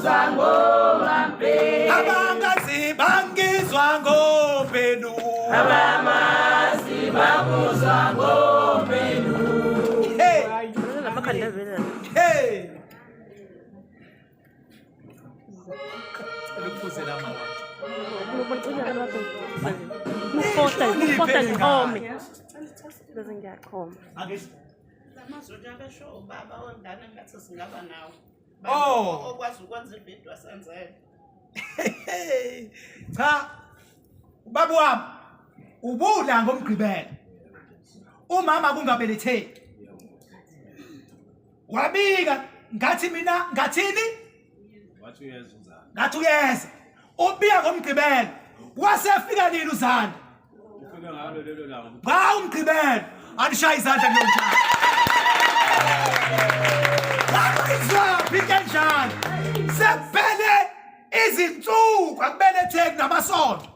Bangizwa ngoMampenu. Abangazi bangizwa ngoMpenu. Abamazi bamuzwa ngoMpenu. Hey. Lamakhanda vele. Hey. Cela ukuphuze la mama. Mfosta, mfosta ngiqome. Bese ngiyaqhoma. Ake Lamazwi abesho ubaba wengane ngathi singaba nawo. Oh. Okwazi ukwenza ividiyo asenzele. Hey. Cha. Ubaba wami ubula ngomgqibelo. Umama kungabeletheki. Wabika ngathi mina ngathini? Wathi uyeza uzana. Ngathi uyeza. Ubika ngomgqibelo. Wasefika nini uzana? Ufike ngalo lelo langa. Ngawo umgqibelo. Anishaye izandla kulo njalo. Ngakuyizwaphi into enjalo? Sekuphele izinsuku akubeletheki namasonto.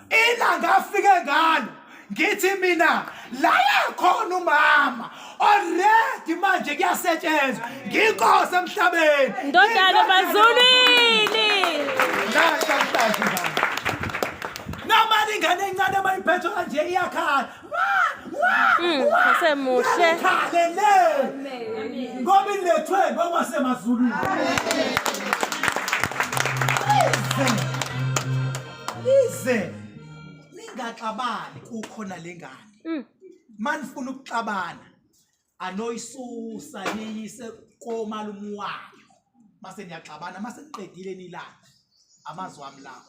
Ilanga afike ngalo ngithi mina la yakhona umama already manje kuyasetshenzwa nginkosi emhlabeni. Ndodana bazulwini. Nasha mhlanje ingane. Noma ingane encane mayiphethwe kanje iyakhala. Usemuhle. Ikhale le. Ngoba ilethwe ngokwasemazulwini. Ize. Ningaxabani kukhona lengane. Manifuna ukuxabana anoyisusa niyise komalume wayo. Mase niyaxabana mase niqedile nilale. Amazwi ami lawo.